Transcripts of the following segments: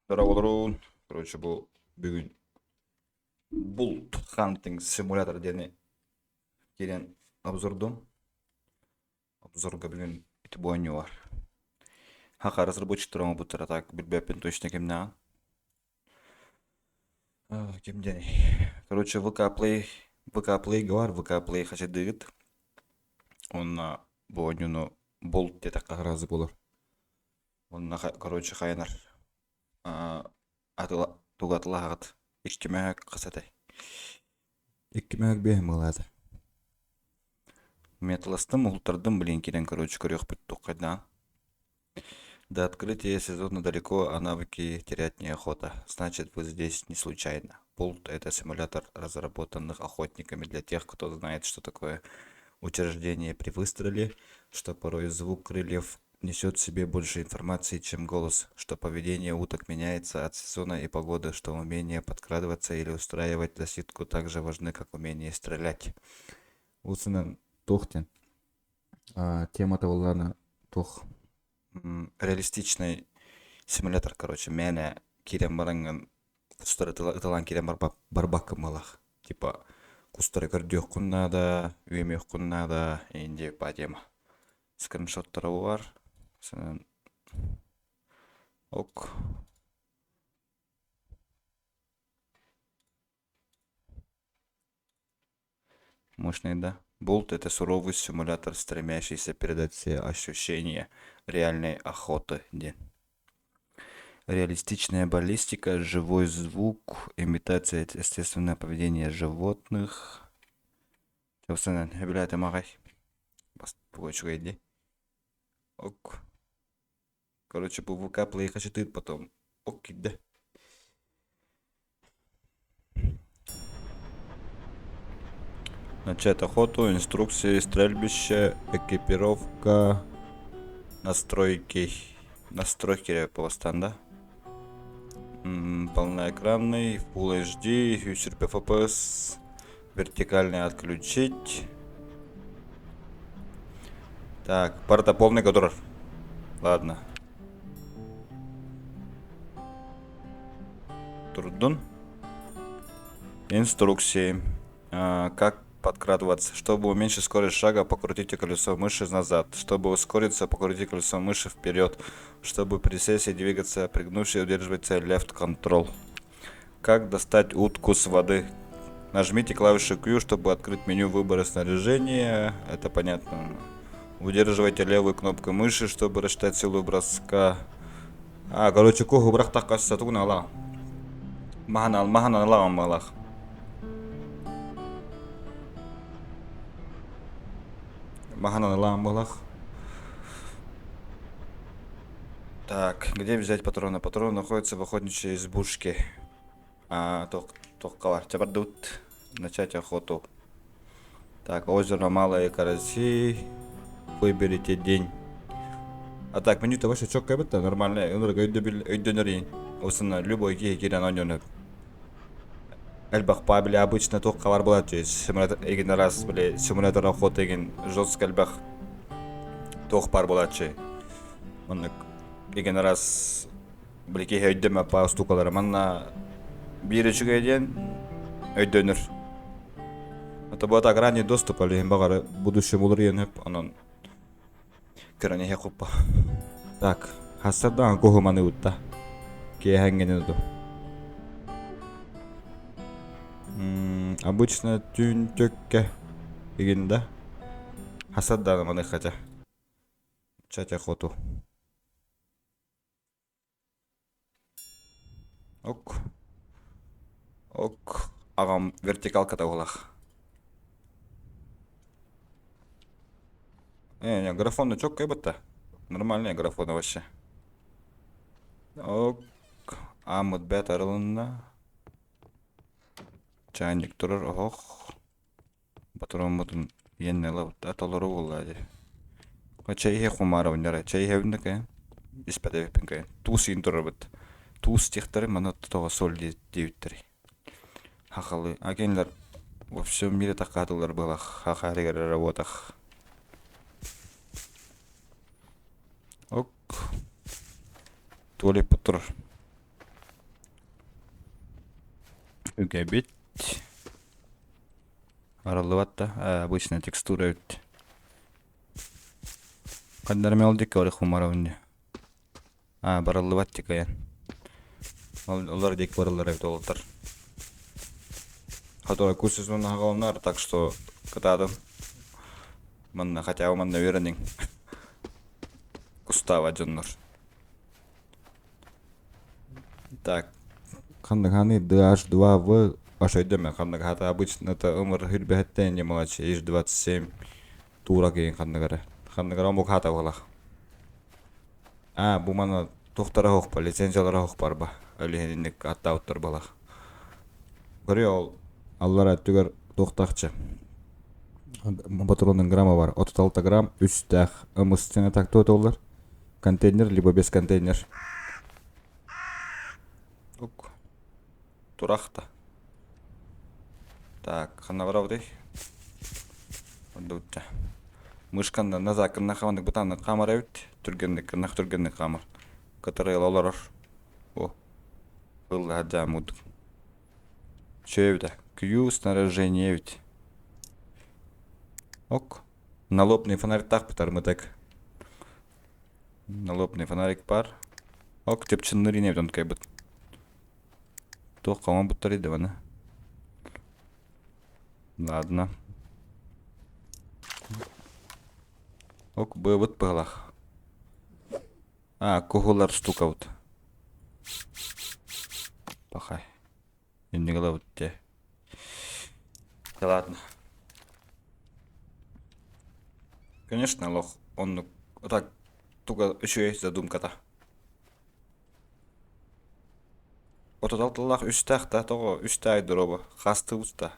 Дорооболорун. Короче, бу бүгүн Булт Hunting симулятор диэни киирэн обзордум. Обзорга бүгүн ити бу оонньуу бар. Хаха разработчиктар оҥорбуттара так билбэппин точно кимнээҕин. Ким диэний? Короче, ВК Play, ВК Play-га бар, ВК Play хачайдыыгыт. Уонна бу оонньууну Болт диэтэххэ сразу буолар. Уонна короче хайанар атыла тугу атылаһаҕыт икки мөһөөк хас этэй? Икки мөһөөк биэһин быһыылаата. Металластым, уһултардым, блин, киирэн короче көрүөхпүт туоххайдаан. До открытия сезона далеко, а навыки терять неохота. Значит, вы здесь не случайно. Пулт – это симулятор разработанных охотниками для тех, кто знает, что такое учреждение при выстреле, что порой звук крыльев несет в себе больше информации, чем голос, что поведение уток меняется от сезона и погоды, что умение подкрадываться или устраивать засидку так же важны, как умение стрелять. Усынан туох диэн темата буоллаҕына туох реалистичный симулятор, короче, мээнэ киирэн бараҥҥын кустары ыталаан киирэн барбаккын быһыылаах. Типа кустары көрдүөххүн наада, үөмүөххүн наада, инди по тема. Скриншоттара бар. Ок. Мощный, да? Болт – это суровый симулятор, стремящийся передать все ощущения реальной охоты. Диэн. Реалистичная баллистика, живой звук, имитация естественного поведения животных. Собственно, сөбүлээтим аҕай. Үчүгэй дии. Ок. Короче, бу ВК Play хачытыыр потом. Ок киирдэ. Начать охоту, инструкции, стрельбище, экипировка, настройки. Настройки полостан, да? Полноэкранный, Full HD, USRP FPS, вертикальный отключить. Так, парта полный который. Ладно. Турдун. Инструкции. А, как подкрадываться. Чтобы уменьшить скорость шага, покрутите колесо мыши назад. Чтобы ускориться, покрутите колесо мыши вперед. Чтобы присесть и двигаться, пригнувшись, удерживайте Left Control. Как достать утку с воды? Нажмите клавишу Q, чтобы открыть меню выбора снаряжения. Это понятно. Удерживайте левую кнопку мыши, чтобы рассчитать силу броска. А, короче, куһу бырахтахха тугун ала. Маһан маһан аламан балах. Маһан аламан балах. Так, где взять патроны? Патроны находятся в охотничьей избушке. А, туохха бар? Чабардут. Начать охоту. Так, озеро Малое Караси. Выберите день. А так, меню-то вообще четко это нормально. Өйдөнөр Осына любой киһи киирэн оонньонор. Элбэх били обычно туохха бар буолааччы симулятор эгин раз били симулятор охота эгин жестко элбэх туох бар буолааччы. Оннук эгин раз били киһи өйдөмөт баа устукалара манна биир үчүгэй диэн өйдөнөр. Это будет ранний доступ, или баҕар будущем уларыйан хөп, онон көрөн иһэ хуппа. Так, хассардаан куһуманы утта. Киэһэҥҥини туту. Обычно түүн төккө игин да. Хасардаан маны хача. Чача хоту. Ок. Ок. Аҕам вертикалката буолах. Не, не, графон четкий будто. Нормальный графон вообще. Ок. Ааммыт бэт арылынна. Чайник турар оһох. Ботуруоммутун иэннэ ылабыт да толору буолла дии. Чэй иһэ кумаарабын дьара. Чэй иһэбин да кэйэн. Испэт эбиппин кэйэн. Туус иин турарбыт. Туус диэхтэрин манна тоҕо соль диэбиттэрий. Хахалы. А кинилэр во всем мире такаатылар быһалах хахаарыгар эрэ буотах. Ок. Туалеппыт турар. Үгэбит. Арыллыбат да, обычная текстура эбит. Ханна эрэ мелдик орихумаровне. Аа, барыллыбат тикайан. Олор диэки барыллар эбит уолаттар. Который кус сезона хаҕаланар, так что кытаатын. Манна хотя бы манна үөрэниҥ. Кустаабат дьоннор. Так, ханнык ханый DH2V аш өйдөмө ханнык хата обычно это ымыр хүрбэһэттэн не младше H27 туура киин ханнык эрэ ханнык эрэ омук хата буолах а бу мана тухтара хоһпа лицензиялара хоһпарба өлүһэнинник аттаабыттар буолах көрүө ол аллара өттүгэр туохтахчы патронун грамма бар 36 грамм үстээх ымыс сене так туотуллар контейнер либо без контейнер Ук. Турах да. Так, ханна барабытый? Ордубутча. Мышканна назакынна хамандык бытааннык хаамар эбит. Түргэнник, кыннах түргэнник хаамар. Кытарыйыл олорор. О, ыллаһа дьаамудук. Чөө эбитэ. Күйүү снаряжение эбит. Ок. Налобный фонарьтаах бытармытык. Налобный фонарик баар. Ок, чыпчынныр инэбит онтукайбыт. Туох хаҥа буттарый да Ладно. Ок, быабыт быһалах. А, куһулар штукабыт. Пахай. Инник ылабыт дьэ. Да ладно. Конечно, лох оннук так туга үчүгэй задумката. Отут тыллаах үстээх да тоҕо үстээх дроба хасты уста.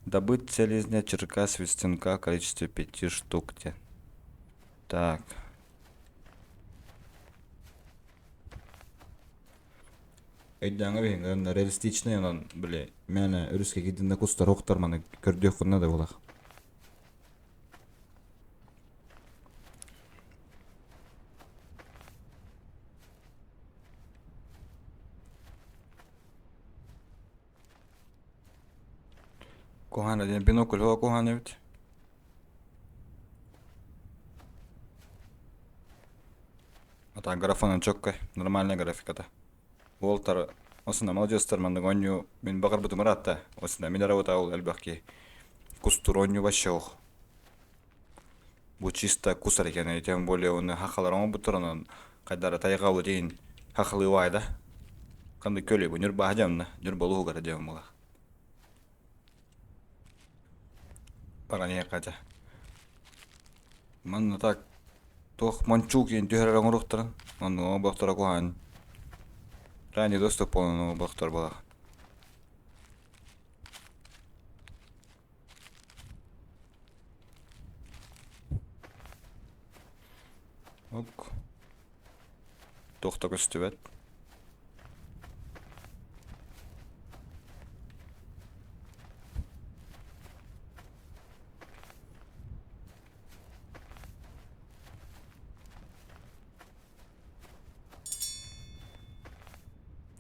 Добыть селезня черка свистунка в количестве пяти штук диэн. Так. Өйдөөҥҥө биһиҥ реалистичный онон били мээнэ өрүскэ киирдиннэ кустар охтор маны көрдүөххүнэ да буолах. Куһаана диэн бинокль оҕо куһаана эбит. А графонун чөккөй, нормальная графиката. Уолтар осуна маладьыастар маннык оонньуу мин баҕарбытым ыраатта. Осуна мин эрэ ол элбэх киһи. Кустур оонньуу вообще ох. Бу чисто кус эрэ кэнэ, тем более оны хахалар оҥорбуттар онон хайдара тайҕа диин хахалыы уайда. Ханнык көлүй бу Ньурбаһа дьамна, Ньурба улууһугар дьам була. Баран иһиэххэ Манна так туох мончуук диэн түһэрэр оҥоруохтарын, онно оҥорбохторо куһаҕан. Ранее доступ буолан оҥорбохтор буолар. Ок. Туох да көстүбэт.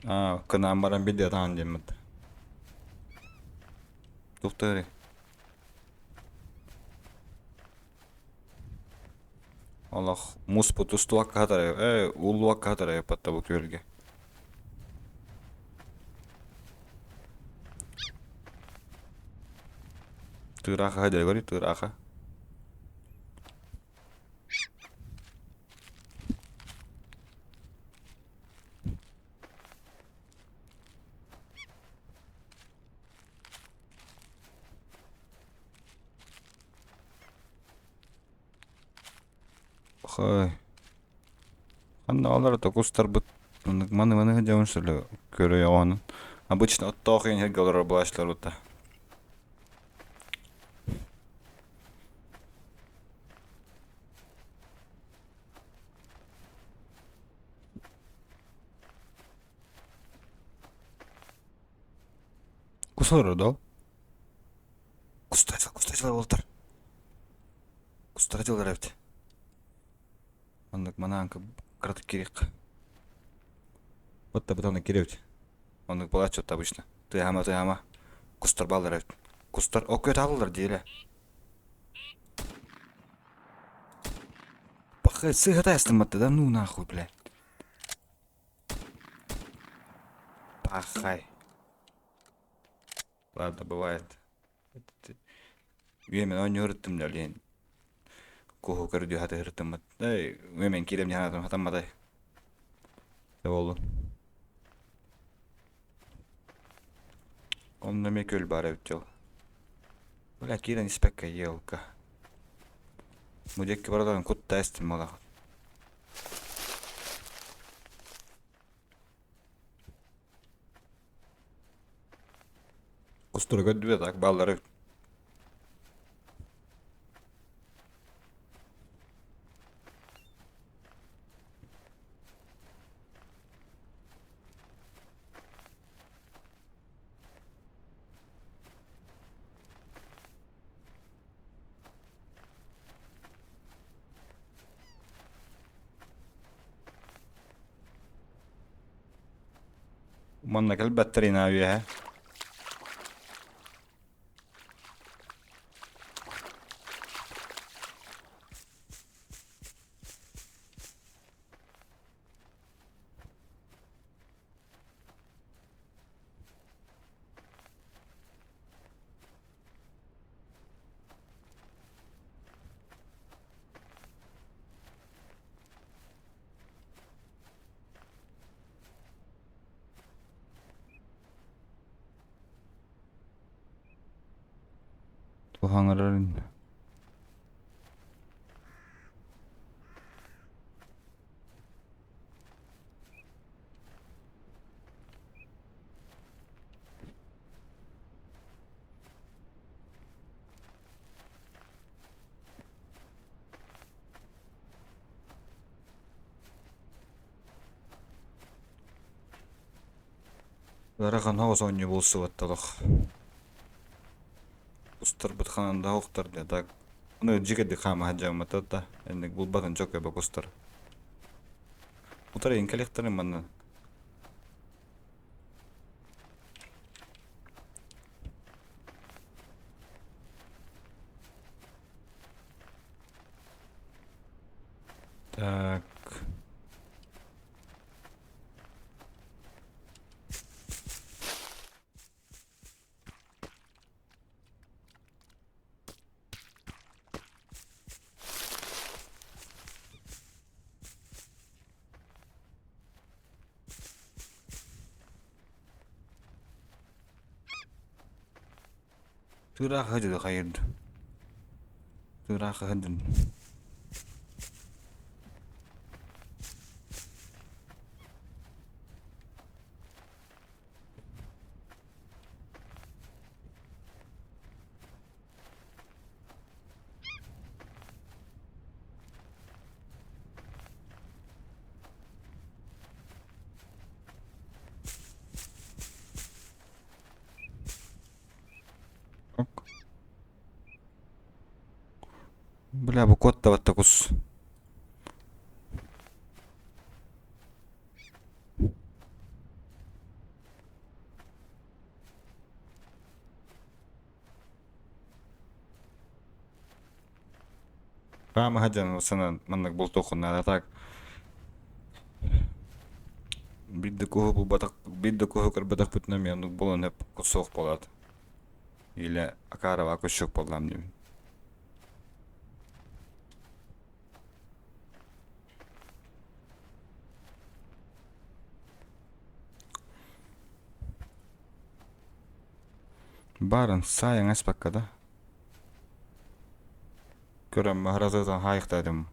Аа, кынаан баран билиэ таһан диэммит. Туохтары? Олох муспут устубакка сатар ээ ууллубакка сатар эбиппат бу күөлгэ. Тыыраахы дэгори тыыраахы. Хай. Ханна олар это кустарбыт маны маны дьон шүлі көрө оҕонун. Обычно оттоох иһин сиргэ олорор буолааччылар бута. Кус олорор да ол? Кустар кустар уолаттар. Кустара дьыллар эбит. Оннук манаан кыратык кириэххэ. Вот да бытаннык кириэбит. Оннук буолааччы обычно. Тыаһама, тыаһама. Кустар бааллар эбит. Кустар окко таалалар диэлэ. Пахай сыһата астымматта да ну нахуй, блядь. Пахай. Ладно, бывает. Үөмэн оонньуур ыттым да лиэн. Куһу көрдүү хатыһыртыммыт. Эй, үөмэн киирэм дьаһанатым хатамматай. Боллун. Онно эмиэ күөл баар эбит дьол. Бля, киирэн испэккэ елка. Бу диэки бараларын кутта эстим малах. Кустары көрдүбэ так бааллары. Манна кэлбэттэр инаа үөһэ. Туһаҥырарын Ыарахан оҕус оонньуу булсубат олох. Кустарбыт ханан да охтор да так. Ону дьикэдик хаама сылдьаммыта да инник булбатын чок эбэ кустар. Утары кэлиэхтэрин манна. Так. Тыыраах сылдьан хайырды. Тыыраах сылдьан. Бля, бу куоттабатта кус. Хаама сылдьан санаан маннык бултуоххун наада так биир да куһу булбатах биир да куһу көрбөтөхпүтүнэ эмиэ оннук буолан сөп суох буолаат или акаарабаа көччөх буоллаам диибин. Баарын саайаҥ аспакка да көрөн аһара хаайыктаатым.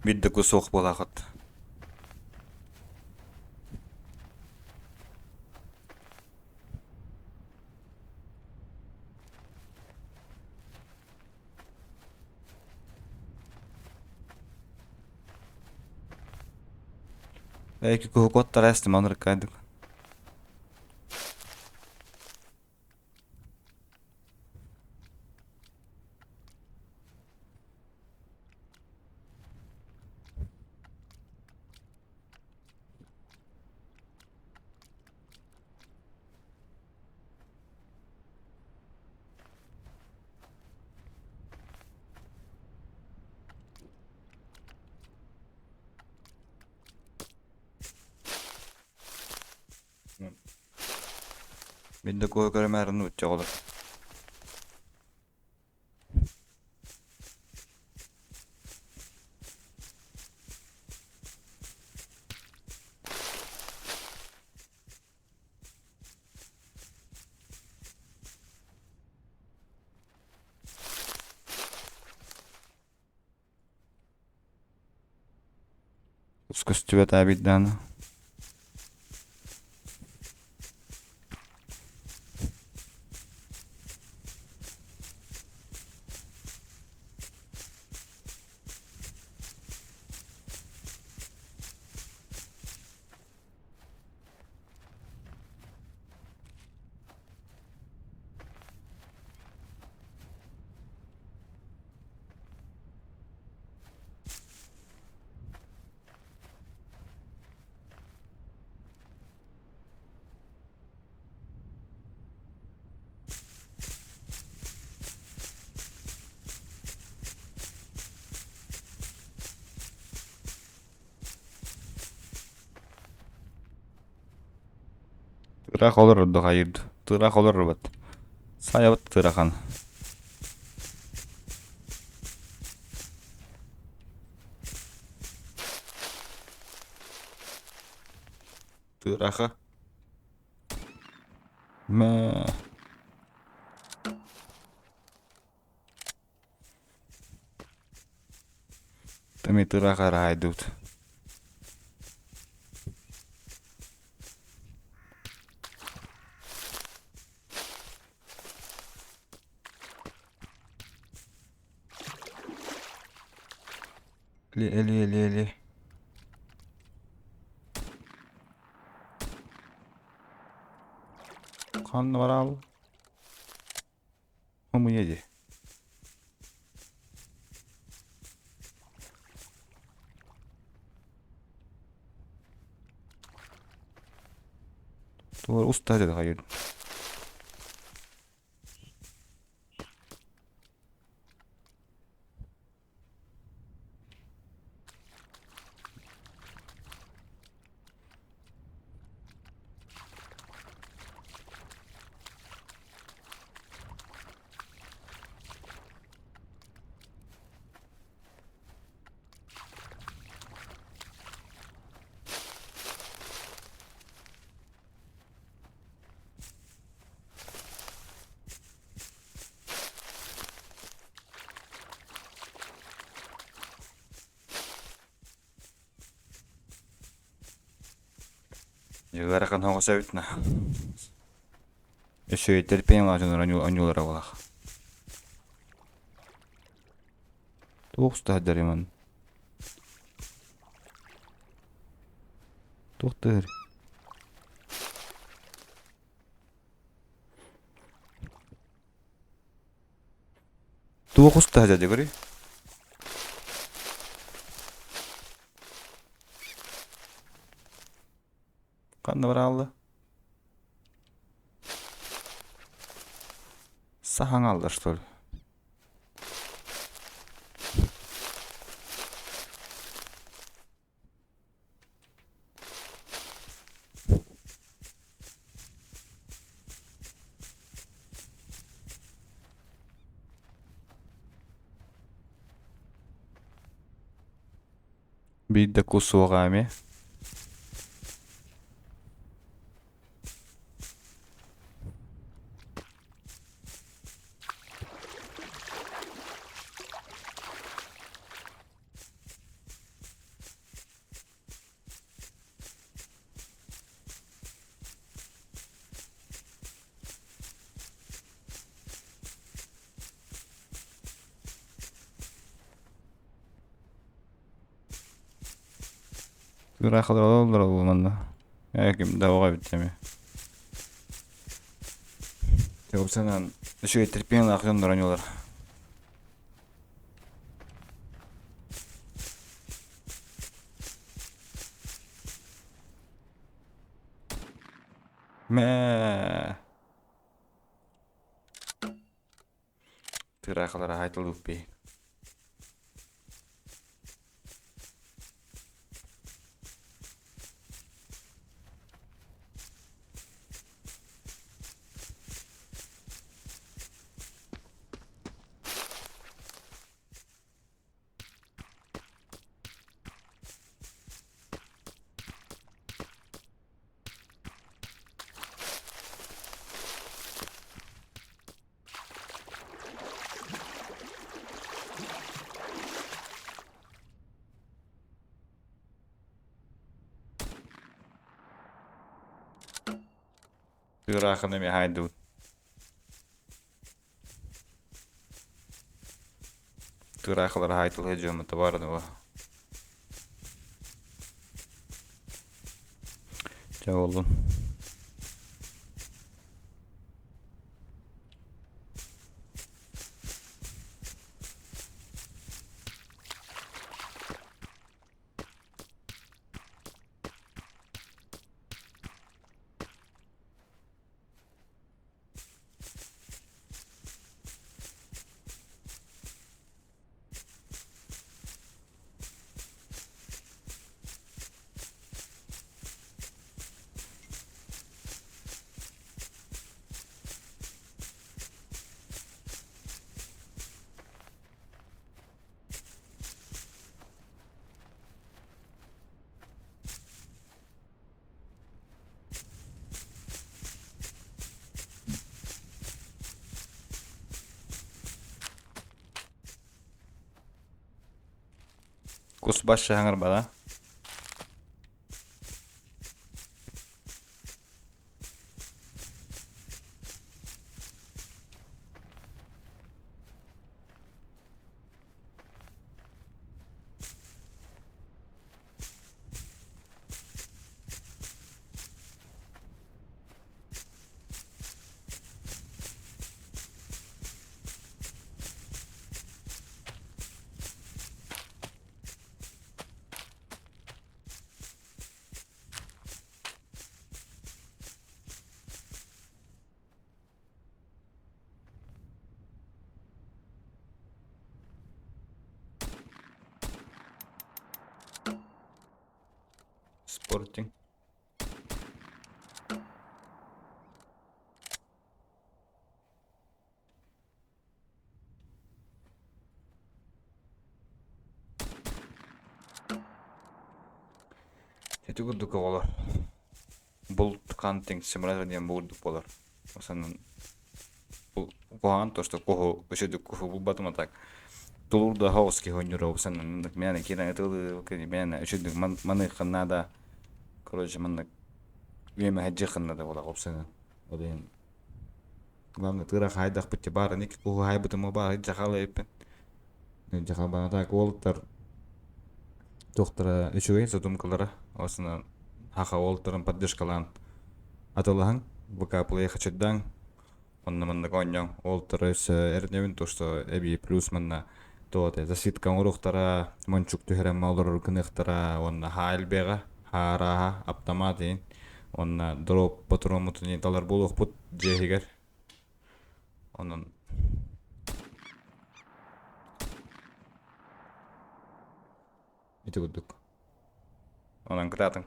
Биир да кус суох буолаахыт. Эки куһу куоттара эстим онрыккайдык. Мин да куһу көрөмөөрү нуучча оҕолор. Көстүбэт аабит даҕаны. Тыыраах олорор хайыр тыыраах олорбут. Сайабыт тыырахан. Тыыраха. Мэ. Тами тыыраха раайдут. Эли, эли, эли, эли. Ханна барал? Хомуйа дии. Туор уста деді хайыр. Ыарахан оҕус эбит на. Өссө терпение онньуулара буолах. Туох устаһардарыман. Туох тыһыр. Туох устаһа дьэ Ханна бараалла? Саһаҥалла что ли? Биир да кус суоҕа эмиэ. Ыраахалар олороллор манна. Ээ ким да оҕо эбит эми. Тепсанан үчүгэй терпениялаах дьоннор оонньуулар. Мэ. Тыраахалара хайтылыппи. Ыарахан эмиэ хаайдыбыт. Тыыраахылар хаайтылыһа дьоммут табаарыныла. Чэ буоллун. Кус башшаһаҥар бара. Спортинг. Ити курдук оҕолор булт хантинг симулятор диэн бу курдук буолар. Осанан куһаҕан то что куһу үчүгдүк куһу булбатым а так тулуурдаах оҕус киһи оонньуур осанан мээнэ киирэн ытылыы мээнэ үчүгдүк маныахха наада короче маннык үөмэһэ дьиэххэ наада буолар опсанан ол иһин главное тыыра хаайдахпыт баар ник куһу хаайбытым баар дьахал эппин дьахал баана так уолаттар туохтара үчүгэй задумкалара осынан хаха уолаттарын поддержкалаан атылаһаҥ ВК-плей хачырдаҥ онно маннык оонньооҥ уолаттары өссө эрнэбин то что эбии плюс манна туох этэй засидка оҥоруохтара мончук түһэрэн олорор гыныахтара уонна хаа элбиэҕэ хаа арааһа аптамаат иһин уонна дроп патроммутун иһин талар буолуохпут дьиэ иһигэр онон ити курдук онон кытаатыҥ.